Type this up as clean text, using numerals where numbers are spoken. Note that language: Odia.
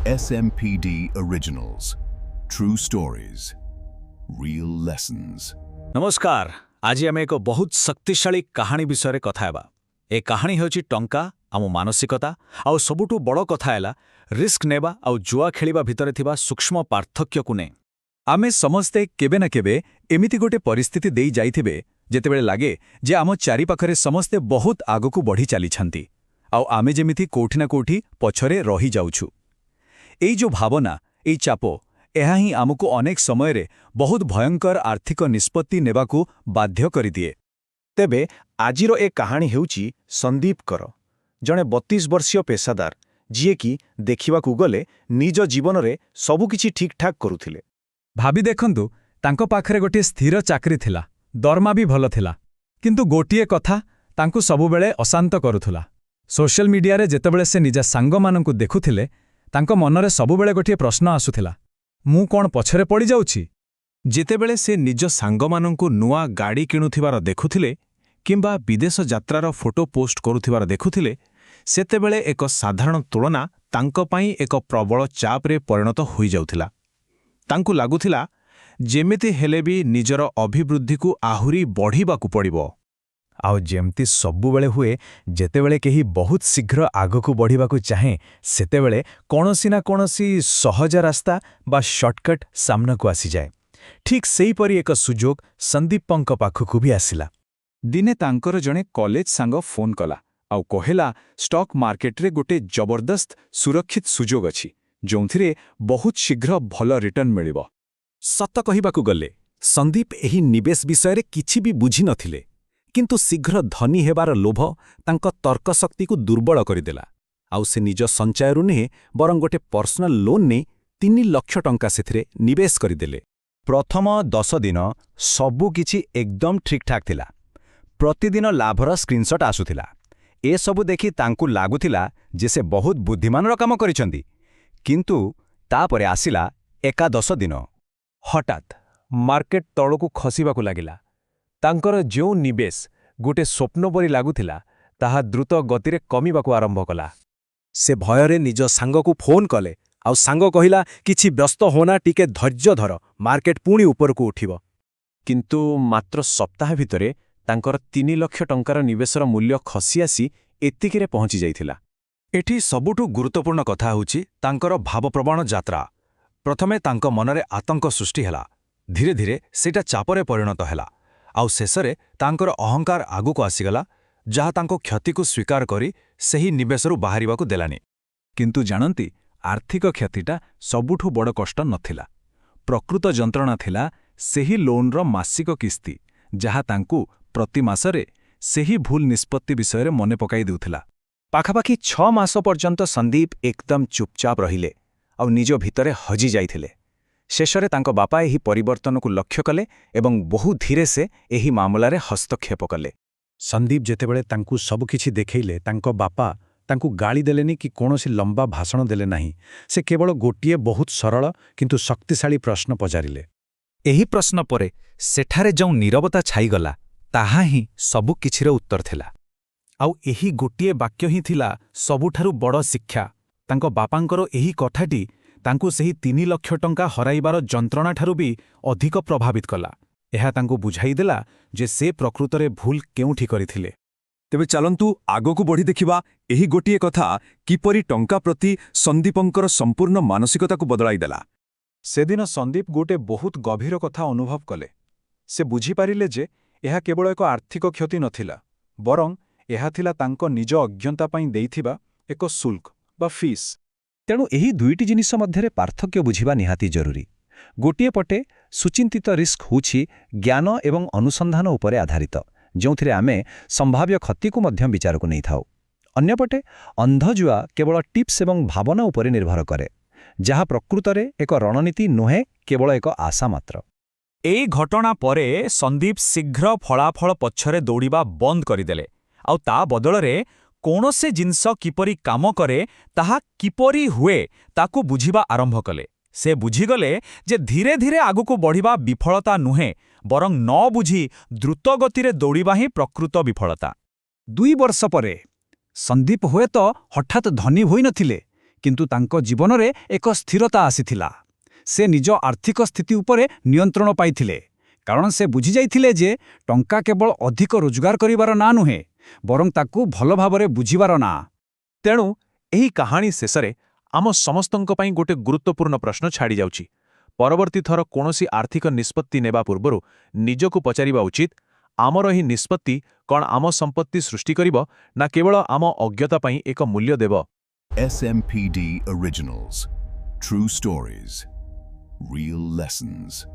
SMPD Originals. True stories. Real lessons. ନମସ୍କାର। ଆଜି ଆମେ ଏକ ବହୁତ ଶକ୍ତିଶାଳୀ କାହାଣୀ ବିଷୟରେ କଥା ହେବା। ଏ କାହାଣୀ ହେଉଛି ଟଙ୍କା, ଆମ ମାନସିକତା ଆଉ ସବୁଠୁ ବଡ଼ କଥା ହେଲା ରିସ୍କ ନେବା ଆଉ ଜୁଆ ଖେଳିବା ଭିତରେ ଥିବା ସୂକ୍ଷ୍ମ ପାର୍ଥକ୍ୟକୁ ନେଇ। ଆମେ ସମସ୍ତେ କେବେ ନା କେବେ ଏମିତି ଗୋଟେ ପରିସ୍ଥିତି ଦେଇ ଯାଇଥିବେ, ଯେତେବେଳେ ଲାଗେ ଯେ ଆମ ଚାରିପାଖରେ ସମସ୍ତେ ବହୁତ ଆଗକୁ ବଢ଼ି ଚାଲିଛନ୍ତି ଆଉ ଆମେ ଯେମିତି କୋଉଠି ନା କୋଉଠି ପଛରେ ରହିଯାଉଛୁ। ଏଇ ଯେଉଁ ଭାବନା, ଏଇ ଚାପ, ଏହା ହିଁ ଆମକୁ ଅନେକ ସମୟରେ ବହୁତ ଭୟଙ୍କର ଆର୍ଥିକ ନିଷ୍ପତ୍ତି ନେବାକୁ ବାଧ୍ୟ କରିଦିଏ। ତେବେ ଆଜିର ଏ କାହାଣୀ ହେଉଛି ସନ୍ଦୀପଙ୍କର, ଜଣେ 32 ବର୍ଷୀୟ ପେସାଦାର, ଯିଏକି ଦେଖିବାକୁ ଗଲେ ନିଜ ଜୀବନରେ ସବୁକିଛି ଠିକ୍ଠାକ୍ କରୁଥିଲେ। ଭାବି ଦେଖନ୍ତୁ, ତାଙ୍କ ପାଖରେ ଗୋଟିଏ ସ୍ଥିର ଚାକିରି ଥିଲା, ଦରମା ବି ଭଲ ଥିଲା। କିନ୍ତୁ ଗୋଟିଏ କଥା ତାଙ୍କୁ ସବୁବେଳେ ଅଶାନ୍ତ କରୁଥିଲା। ସୋସିଆଲ ମିଡିଆରେ ଯେତେବେଳେ ସେ ନିଜ ସାଙ୍ଗମାନଙ୍କୁ ଦେଖୁଥିଲେ, ତାଙ୍କ ମନରେ ସବୁବେଳେ ଗୋଟିଏ ପ୍ରଶ୍ନ ଆସୁଥିଲା, ମୁଁ କ'ଣ ପଛରେ ପଡ଼ିଯାଉଛି? ଯେତେବେଳେ ସେ ନିଜ ସାଙ୍ଗମାନଙ୍କୁ ନୂଆ ଗାଡ଼ି କିଣୁଥିବାର ଦେଖୁଥିଲେ କିମ୍ବା ବିଦେଶ ଯାତ୍ରାର ଫଟୋ ପୋଷ୍ଟ କରୁଥିବାର ଦେଖୁଥିଲେ, ସେତେବେଳେ ଏକ ସାଧାରଣ ତୁଳନା ତାଙ୍କ ପାଇଁ ଏକ ପ୍ରବଳ ଚାପରେ ପରିଣତ ହୋଇଯାଉଥିଲା। ତାଙ୍କୁ ଲାଗୁଥିଲା, ଯେମିତି ହେଲେ ବି ନିଜର ଅଭିବୃଦ୍ଧିକୁ ଆହୁରି ବଢ଼ିବାକୁ ପଡ଼ିବ। ଆଉ ଯେମିତି ସବୁବେଳେ ହୁଏ, ଯେତେବେଳେ କେହି ବହୁତ ଶୀଘ୍ର ଆଗକୁ ବଢ଼ିବାକୁ ଚାହେଁ, ସେତେବେଳେ କୌଣସି ନା କୌଣସି ସହଜ ରାସ୍ତା ବା ସର୍ଟକଟ୍ ସାମ୍ନାକୁ ଆସିଯାଏ। ଠିକ୍ ସେହିପରି ଏକ ସୁଯୋଗ ସନ୍ଦୀପଙ୍କ ପାଖକୁ ବି ଆସିଲା। ଦିନେ ତାଙ୍କର ଜଣେ କଲେଜ ସାଙ୍ଗ ଫୋନ୍ କଲା ଆଉ କହିଲା, ଷ୍ଟକ୍ ମାର୍କେଟରେ ଗୋଟେ ଜବରଦସ୍ତ ସୁରକ୍ଷିତ ସୁଯୋଗ ଅଛି, ଯେଉଁଥିରେ ବହୁତ ଶୀଘ୍ର ଭଲ ରିଟର୍ଣ୍ଣ ମିଳିବ। ସତ କହିବାକୁ ଗଲେ ସନ୍ଦୀପ ଏହି ନିବେଶ ବିଷୟରେ କିଛି ବି ବୁଝିନଥିଲେ। କିନ୍ତୁ ଶୀଘ୍ର ଧନୀ ହେବାର ଲୋଭ ତାଙ୍କ ତର୍କଶକ୍ତିକୁ ଦୁର୍ବଳ କରିଦେଲା ଆଉ ସେ ନିଜ ସଞ୍ଚୟରୁ ନୁହେଁ, ବରଂ ଗୋଟେ ପର୍ସନାଲ ଲୋନ୍ ନେଇ 3 ଲକ୍ଷ ଟଙ୍କା ସେଥିରେ ନିବେଶ କରିଦେଲେ। ପ୍ରଥମ 10 ଦିନ ସବୁକିଛି ଏକଦମ ଠିକ୍ଠାକ୍ ଥିଲା। ପ୍ରତିଦିନ ଲାଭର ସ୍କ୍ରିନଶଟ୍ ଆସୁଥିଲା। ଏସବୁ ଦେଖି ତାଙ୍କୁ ଲାଗୁଥିଲା ଯେ ସେ ବହୁତ ବୁଦ୍ଧିମାନର କାମ କରିଛନ୍ତି। କିନ୍ତୁ ତାପରେ ଆସିଲା 11 ଦିନ। ହଠାତ୍ ମାର୍କେଟ ତଳକୁ ଖସିବାକୁ ଲାଗିଲା। ତାଙ୍କର ଯେଉଁ ନିବେଶ ଗୋଟେ ସ୍ୱପ୍ନ ପରି ଲାଗୁଥିଲା, ତାହା ଦ୍ରୁତ ଗତିରେ କମିବାକୁ ଆରମ୍ଭ କଲା। ସେ ଭୟରେ ନିଜ ସାଙ୍ଗକୁ ଫୋନ୍ କଲେ ଆଉ ସାଙ୍ଗ କହିଲା, କିଛି ବ୍ୟସ୍ତ ହୋନା, ଟିକେ ଧୈର୍ଯ୍ୟ ଧର, ମାର୍କେଟ ପୁଣି ଉପରକୁ ଉଠିବ। କିନ୍ତୁ ମାତ୍ର ସପ୍ତାହ ଭିତରେ ତାଙ୍କର 3 ଲକ୍ଷ ଟଙ୍କାର ନିବେଶର ମୂଲ୍ୟ ଖସି ଆସି ଏତିକିରେ ପହଞ୍ଚି ଯାଇଥିଲା। ଏଠି ସବୁଠୁ ଗୁରୁତ୍ୱପୂର୍ଣ୍ଣ କଥା ହେଉଛି ତାଙ୍କର ଭାବପ୍ରବଣ ଯାତ୍ରା। ପ୍ରଥମେ ତାଙ୍କ ମନରେ ଆତଙ୍କ ସୃଷ୍ଟି ହେଲା, ଧୀରେ ଧୀରେ ସେଇଟା ଚାପରେ ପରିଣତ ହେଲା ଆଉ ଶେଷରେ ତାଙ୍କର ଅହଙ୍କାର ଆଗକୁ ଆସିଗଲା, ଯାହା ତାଙ୍କ କ୍ଷତିକୁ ସ୍ୱୀକାର କରି ସେହି ନିବେଶରୁ ବାହାରିବାକୁ ଦେଲାନି। କିନ୍ତୁ ଜାଣନ୍ତି, ଆର୍ଥିକ କ୍ଷତିଟା ସବୁଠୁ ବଡ଼ କଷ୍ଟ ନଥିଲା। ପ୍ରକୃତ ଯନ୍ତ୍ରଣା ଥିଲା ସେହି ଲୋନ୍ର ମାସିକ କିସ୍ତି, ଯାହା ତାଙ୍କୁ ପ୍ରତି ମାସରେ ସେହି ଭୁଲ ନିଷ୍ପତ୍ତି ବିଷୟରେ ମନେ ପକାଇ ଦେଉଥିଲା। ପାଖାପାଖି 6 ମାସ ପର୍ଯ୍ୟନ୍ତ ସନ୍ଦୀପ ଏକଦମ ଚୁପଚାପ ରହିଲେ ଆଉ ନିଜ ଭିତରେ ହଜି ଯାଇଥିଲେ। ଶେଷରେ ତାଙ୍କ ବାପା ଏହି ପରିବର୍ତ୍ତନକୁ ଲକ୍ଷ୍ୟ କଲେ ଏବଂ ବହୁ ଧୀରେ ସେ ଏହି ମାମଲାରେ ହସ୍ତକ୍ଷେପ କଲେ। ସନ୍ଦୀପ ଯେତେବେଳେ ତାଙ୍କୁ ସବୁକିଛି ଦେଖେଇଲେ, ତାଙ୍କ ବାପା ତାଙ୍କୁ ଗାଳି ଦେଲେନି କି କୌଣସି ଲମ୍ବା ଭାଷଣ ଦେଲେ ନାହିଁ। ସେ କେବଳ ଗୋଟିଏ ବହୁତ ସରଳ କିନ୍ତୁ ଶକ୍ତିଶାଳୀ ପ୍ରଶ୍ନ ପଚାରିଲେ। ଏହି ପ୍ରଶ୍ନ ପରେ ସେଠାରେ ଯେଉଁ ନୀରବତା ଛାଇଗଲା, ତାହା ହିଁ ସବୁକିଛିର ଉତ୍ତର ଥିଲା। ଆଉ ଏହି ଗୋଟିଏ ବାକ୍ୟ ହିଁ ଥିଲା ସବୁଠାରୁ ବଡ଼ ଶିକ୍ଷା। ତାଙ୍କ ବାପାଙ୍କର ଏହି କଥାଟି ତାଙ୍କୁ ସେହି 3 ଲକ୍ଷ ଟଙ୍କା ହରାଇବାର ଯନ୍ତ୍ରଣାଠାରୁ ବି ଅଧିକ ପ୍ରଭାବିତ କଲା। ଏହା ତାଙ୍କୁ ବୁଝାଇଦେଲା ଯେ ସେ ପ୍ରକୃତରେ ଭୁଲ କେଉଁଠି କରିଥିଲେ। ତେବେ ଚାଲନ୍ତୁ ଆଗକୁ ବଢ଼ି ଦେଖିବା, ଏହି ଗୋଟିଏ କଥା କିପରି ଟଙ୍କା ପ୍ରତି ସନ୍ଦୀପଙ୍କର ସମ୍ପୂର୍ଣ୍ଣ ମାନସିକତାକୁ ବଦଳାଇଦେଲା। ସେଦିନ ସନ୍ଦୀପ ଗୋଟେ ବହୁତ ଗଭୀର କଥା ଅନୁଭବ କଲେ। ସେ ବୁଝିପାରିଲେ ଯେ ଏହା କେବଳ ଏକ ଆର୍ଥିକ କ୍ଷତି ନଥିଲା, ବରଂ ଏହା ଥିଲା ତାଙ୍କ ନିଜ ଅଜ୍ଞତା ପାଇଁ ଦେଇଥିବା ଏକ ଶୁଳ୍କ ବା ଫିସ୍। ତେଣୁ ଏହି ଦୁଇଟି ଜିନିଷ ମଧ୍ୟରେ ପାର୍ଥକ୍ୟ ବୁଝିବା ନିହାତି ଜରୁରୀ। ଗୋଟିଏ ପଟେ ସୁଚିନ୍ତିତ ରିସ୍କ ହେଉଛି ଜ୍ଞାନ ଏବଂ ଅନୁସନ୍ଧାନ ଉପରେ ଆଧାରିତ, ଯେଉଁଥିରେ ଆମେ ସମ୍ଭାବ୍ୟ କ୍ଷତିକୁ ମଧ୍ୟ ବିଚାରକୁ ନେଇଥାଉ। ଅନ୍ୟପଟେ ଅନ୍ଧଜୁଆ କେବଳ ଟିପ୍ସ ଏବଂ ଭାବନା ଉପରେ ନିର୍ଭର କରେ, ଯାହା ପ୍ରକୃତରେ ଏକ ରଣନୀତି ନୁହେଁ, କେବଳ ଏକ ଆଶା ମାତ୍ର। ଏଇ ଘଟଣା ପରେ ସନ୍ଦୀପ ଶୀଘ୍ର ଫଳାଫଳ ପଛରେ ଦୌଡ଼ିବା ବନ୍ଦ କରିଦେଲେ ଆଉ ତା ବଦଳରେ କୌଣସି ଜିନିଷ କିପରି କାମ କରେ, ତାହା କିପରି ହୁଏ, ତାକୁ ବୁଝିବା ଆରମ୍ଭ କଲେ। ସେ ବୁଝିଗଲେ ଯେ ଧୀରେ ଧୀରେ ଆଗକୁ ବଢ଼ିବା ବିଫଳତା ନୁହେଁ, ବରଂ ନ ବୁଝି ଦ୍ରୁତ ଗତିରେ ଦୌଡ଼ିବା ହିଁ ପ୍ରକୃତ ବିଫଳତା। 2 ବର୍ଷ ପରେ ସନ୍ଦୀପ ହୁଏତ ହଠାତ୍ ଧନୀ ହୋଇନଥିଲେ, କିନ୍ତୁ ତାଙ୍କ ଜୀବନରେ ଏକ ସ୍ଥିରତା ଆସିଥିଲା। ସେ ନିଜ ଆର୍ଥିକ ସ୍ଥିତି ଉପରେ ନିୟନ୍ତ୍ରଣ ପାଇଥିଲେ, କାରଣ ସେ ବୁଝିଯାଇଥିଲେ ଯେ ଟଙ୍କା କେବଳ ଅଧିକ ରୋଜଗାର କରିବାର ନାଁ ନୁହେଁ, ବରଂ ତାକୁ ଭଲ ଭାବରେ ବୁଝିବାର ନାଁ। ତେଣୁ ଏହି କାହାଣୀ ଶେଷରେ ଆମ ସମସ୍ତଙ୍କ ପାଇଁ ଗୋଟେ ଗୁରୁତ୍ୱପୂର୍ଣ୍ଣ ପ୍ରଶ୍ନ ଛାଡ଼ିଯାଉଛି। ପରବର୍ତ୍ତୀ ଥର କୌଣସି ଆର୍ଥିକ ନିଷ୍ପତ୍ତି ନେବା ପୂର୍ବରୁ ନିଜକୁ ପଚାରିବା ଉଚିତ, ଆମର ଏହି ନିଷ୍ପତ୍ତି କ'ଣ ଆମ ସମ୍ପତ୍ତି ସୃଷ୍ଟି କରିବ ନା କେବଳ ଆମ ଅଜ୍ଞତା ପାଇଁ ଏକ ମୂଲ୍ୟ ଦେବ? SMPD Originals. True stories. Real lessons.